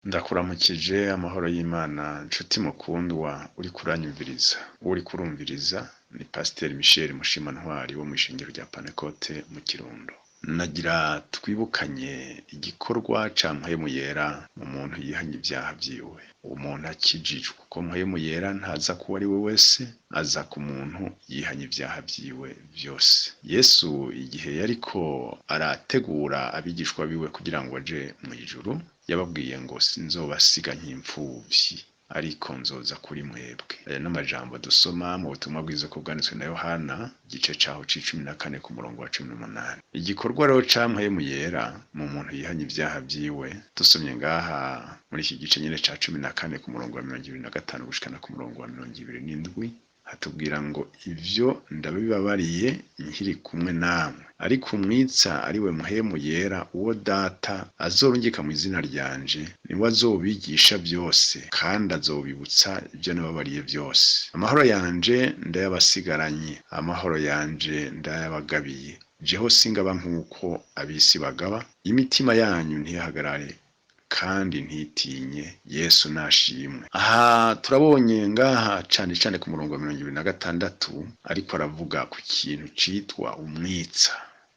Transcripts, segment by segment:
Ndakuramukije amahoro y'Imana nshuti mukundwa uriko uranyumviriza, uwo uriko urumviriza ni Pasiteri Michel Mushimantwari wo mw'ishengero rya Pantekote mu Kirundo. Nagira twibukanye igikorwa ca Mpwemu Yera mu muntu yihanye ivyaha vyiwe. Umuntu akijijwe, kuko Mpwemu Yera ntaza kuwo ari we wese, aza ku muntu yihanye ivyaha vyiwe vyose. Yesu igihe yariko arategura abigishwa biwe kugira ngo aje mw'ijuru, yababwiye ngo sinzobasiga nk'impfuvyi ariko nzoza kuri mwebwe. Aya n'amajambo dusoma mu butumwa bwiza ko bwanditswe na Yohana igice caho c'icumi na kane ku murongo wa 18. Igikorwa rero ca Mpwemu Yera mu muntu yihanye ivyaha vyiwe, dusomye ngaha muri iki gice nyene ca 14 ku murongo wa 25 gushikana ku murongo wa 27, hatubwira ngo ivyo ndabibabariye nkiri kumwe namwe, ariko umwitsa ari we Mpwemu Yera uwo Data azorungika mw'izina ryanje, niwe azobigisha vyose kandi azobibutsa ivyo nababariye vyose. Amahoro yanje ndayabasigaranye, amahoro yanje ndayabagabiye. Jeho singaba nk'uko ab'isi bagaba, imitima yanyu ntihagarare kandi ntitinye. Yesu nashimwe. Aha turabonye ngaha cane cane ku murongo wa 26, ariko aravuga ku kintu citwa umwitsa.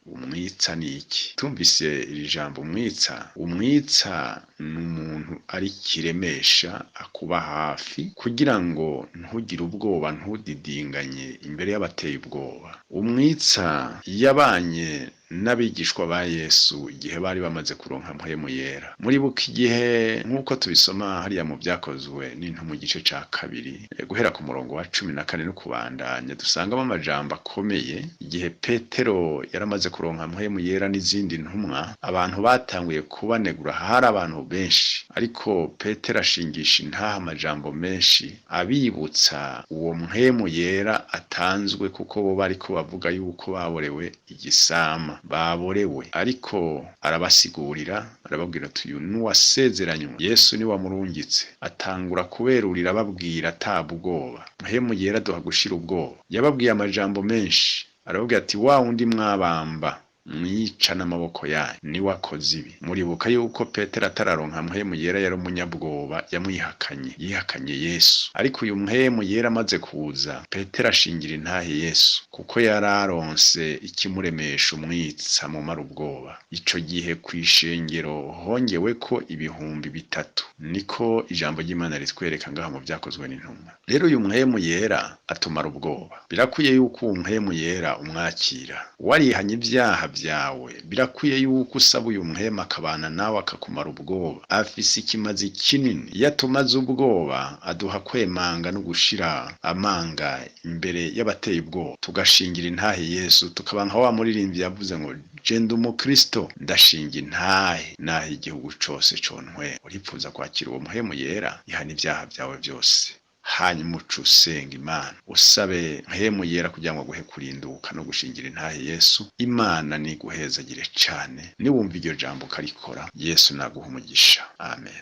Umwitsa ni iki? Tumvise iri jambo umwitsa, umwitsa ni umuntu ari kiremesha, akuba hafi kugira ngo ntugire ubwoba, ntudidinganye imbere y'abateye ubwoba. Umwitsa yabanye n'abigishwa ba Yesu igihe bari bamaze kuronka Mpwemu Yera. Muribuka igihe nk'uko tubisoma hariya mu Vyakozwe n'Intumwa igice ca kabiri, guhera ku murongo wa 14 no kubandanya, dusangamo amajambo akomeye. Igihe Petero yaramaze kuronka Mpwemu Yera n'izindi ntumwa, abantu batanguye kubanegura, hari abantu benshi, ariko Petero ashingisha intaha amajambo menshi abibutsa uwo Mpwemu Yera atanzwe, kuko bo bariko bavuga yuko baborewe igisama, baborewe, ariko arabasigurira, arababwira ati uyu nuwasezeranywe, Yesu ni wamurungitse. Atangura kuberurira, ababwira ata bwoba. Mpwemu Yera aduha gushira ubwoba. Yababwiye amajambo menshi, arababwira ati wa wundi mwabamba mwica n'amaboko yanyu niwe akoze ibi. Muribuka yuko Petero atararonka Mpwemu Yera yari umunyabwoba, yamwihakanye, yihakanye Yesu. Ariko uyu Mpwemu Yera amaze kuza, Petero ashingira intahe Yesu, kuko yararonse ikimuremesha, umwitsa mumara ubwoba. Ico gihe kw'ishengero hongeweko 3000, niko ijambo ry'Imana ritwereka ngaha mu Vyakozwe n'Intumwa. Rero uyu Mpwemu Yera atumara ubwoba. Birakwiye yuko uwo Mpwemu Yera umwakira. Warihanye ivyaha vyawe, birakwiye yuko usaba uyu Mpwemu akabana nawe, akakumara ubwoba. Afise ikimazi kinini. Iyo atumaze ubwoba, aduha kwemanga no gushira amanga imbere y'abateye ubwoba, tugashingira intahe Yesu, tukaba nka wa muririmbyi yavuze ngo je ndi umukristo, ndashinga intahe naho igihugu cose contwera. Uripfuza kwakira uwo Mpwemu Yera? Ihana ivyaha vyawe vyose, hanyuma uce usenga Imana, usabe Mpwemu Yera kugira ngo aguhe kurinduka no gushingira intahe Yesu. Imana niguhezagire cane. Niwumva iryo jambo ukarikora, Yesu naguha umugisha. Amen.